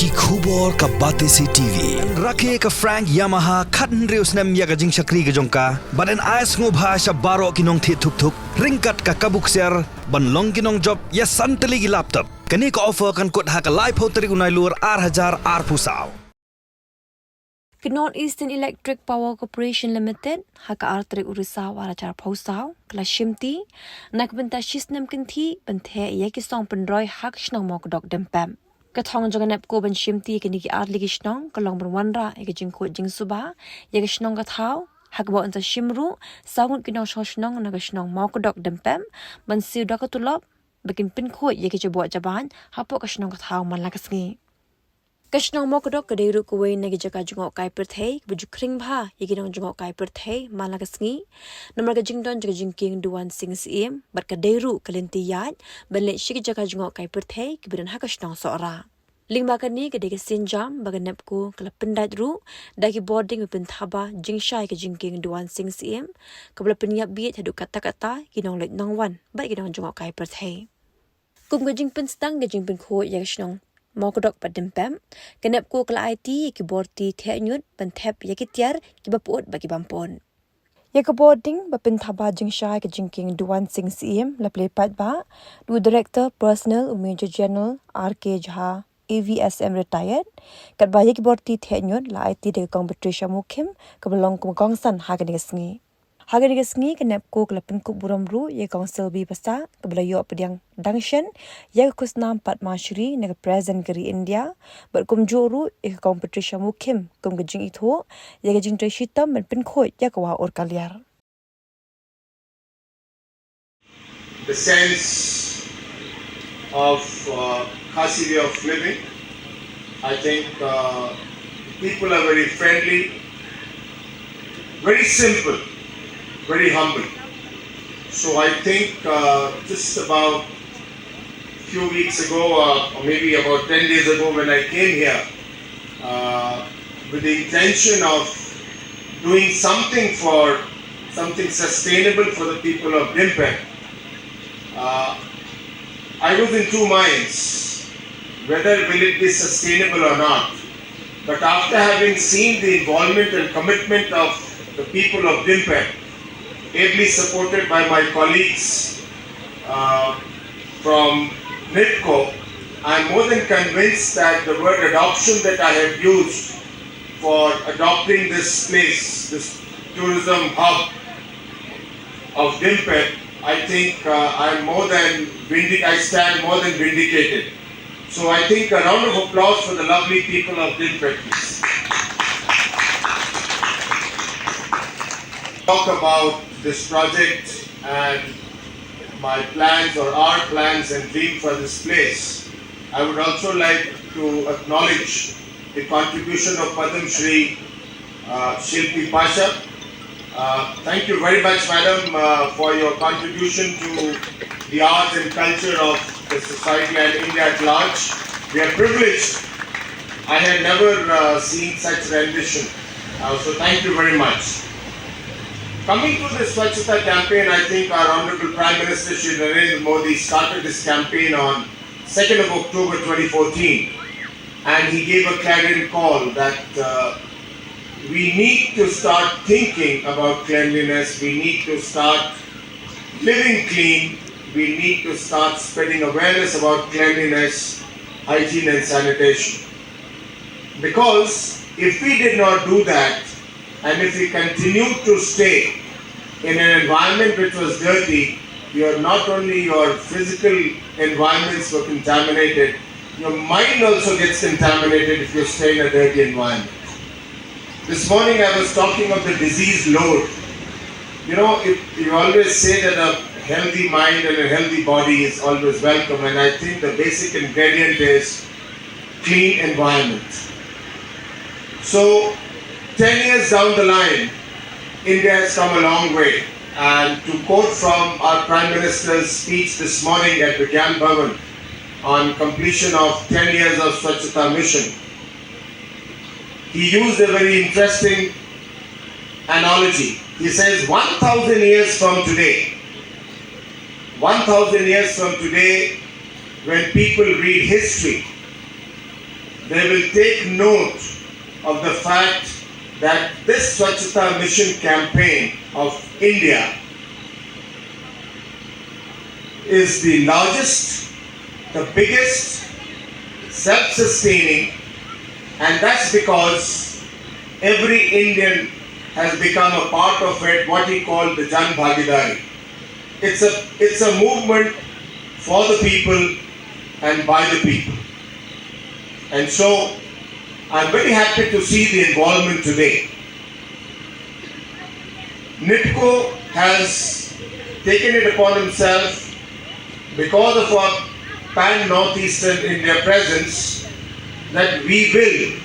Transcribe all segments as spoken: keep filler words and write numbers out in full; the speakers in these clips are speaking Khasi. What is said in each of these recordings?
Ki khubor ka Batesi T V. Rakhe ka Frank Yamaha khathynriew snem ïa ka jingshakri ka jong ka. Bad yn ai sngewbha sha baroh ki nongthied thuk thuk ryngkat ka kabu ksiar ban long ki nongjop ïa san tylli ki laptop. Kane ka offer kan kut ha ka laiphew tarik u Nailur ar hajar arphew saw. Ka North Eastern Electric Power Corporation Limited ha ka ar tarik u Risaw ar hajar arphew saw ka la shimti na ka bynta shisnem kynthih ban theh ïa ki song pynroi ha ka shnong Mawkdok Dympep. Ka thong jong ka NEEPCO ban shimti ïa kine ki ar tylli ki shnong ka long ban wanrah ïa ka jingkhuid jingsuba ïa ka shnong ka thaw, ha kaba yn sa shim ruh saw ngut ki nongshong shnong na ka shnong Mawkdok Dympep ban siew da ka tulop ba kin pynkhuid ïa ki jaboh jabaid hapoh ka shnong ka thaw man la ka sngi. Ka shnong Mawkdok ka dei ruh kawei na ki jaka jngohkai pyrthei kaba ju khring bha ïa ki nongjngohkai pyrthei man la ka sngi namar ka jingdon jong ka jingkieng Duan Sing Syiem, bad ka dei ruh ka lynti ïaid ban leit sha ki jaka jngohkai pyrthei kiba don ha ka shnong Sohra. Lyngba kane ka dei ka sienjam ba ka NEEPCO ka la pyndait ruh da ki bording ba pynthaba jingshai ka jingkieng Duan Sing Syiem, kaba la pynïap bieit haduh katta katta ki nongleit nongwan bad ki nongjngohkai pyrthei. Kum ka jingpynsdang ka jingpynkhuid ïa ka shnong Mawkdok bad Dympep, ka NEEPCO ka la aiti ïa ki borti theh ñiut ban thep ïa ki tiar kiba pyut bad ki bym pyut. Ïa ka bording ba pynthaba jingshai ka jingkieng Duan Sing Syiem la plie paidbah da u Director Personnel, u Major General R K Jha, A V S M, retired. Katba ïa ki borti theh ñiut la aiti da ka Kong Patricia Mukhim, kaba long kum ka kongsan ha kane ka sngi. Ha kane ka sngi ka NEEPCO ka la pynkup burom ruh ïa ka Kong Selby Passah, kaba la ïoh pdiang dang shen ïa ka khusnam Padma Shri na ka President ka ri India, bad kumjuh ruh ïa ka Kong Patricia Mukhim kum ka jingithuh ïa ka jingtrei shitom ban pynkhuid ïa ka wah Urkaliar. The sense of, uh, Khasi way of living. I think, uh, people are very friendly, very simple, very humble. So I think, uh, just about few weeks ago, uh, or maybe about ten days ago when I came here, uh, with the intention of doing something for, something sustainable for the people of Dympep. Uh, I was in two minds whether will it be sustainable or not. But after having seen the involvement and commitment of the people of Dympep, ably supported by my colleagues, uh, from NEEPCO, I'm more than convinced that the word adoption that I have used for adopting this place, this tourism hub of Dympep, I think, uh, I'm more than vindic-, I stand more than vindicated. So I think a round of applause for the lovely people of Dympep, please. Talk about this project and my plans or our plans and dream for this place, I would also like to acknowledge the contribution of Padma Shri, uh, Shilpi Pasha. Uh, thank you very much, madam, uh, for your contribution to the arts and culture of the society and India at large. We are privileged. I had never, uh, seen such rendition. Uh, so thank you very much. Coming to the Swachhata campaign, I think our Honorable Prime Minister Shri Narendra Modi started this campaign on second of October twenty fourteen, and he gave a clarion call that, uh, we need to start thinking about cleanliness, we need to start living clean, we need to start spreading awareness about cleanliness, hygiene and sanitation. Because if we did not do that, and if we continue to stay in an environment which was dirty, your, not only your physical environments were contaminated, your mind also gets contaminated if you stay in a dirty environment. This morning I was talking of the disease load. You know, if you always say that a healthy mind and a healthy body is always welcome, and I think the basic ingredient is clean environment. So, ten years down the line, India has come a long way. And to quote from our Prime Minister's speech this morning at Vigyan Bhavan on completion of ten years of Swachhata Mission, he used a very interesting analogy. He says, one thousand years from today, one thousand years from today, when people read history, They will take note of the fact that this Swachhata Mission campaign of India is the largest, the biggest, self-sustaining, and that's because every Indian has become a part of it, what he called the Jan Bhagidari. It's a, it's a movement for the people and by the people. And so I'm very happy to see the involvement today. NITCO has taken it upon himself, because of our pan Northeastern India presence, that we will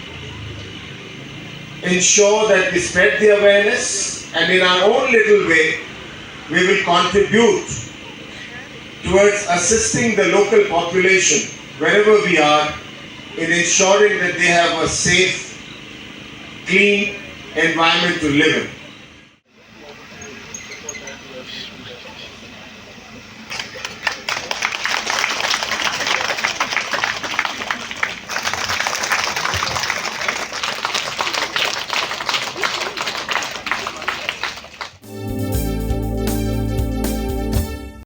ensure that we spread the awareness, and in our own little way, we will contribute towards assisting the local population wherever we are in ensuring that they have a safe, clean environment to live in.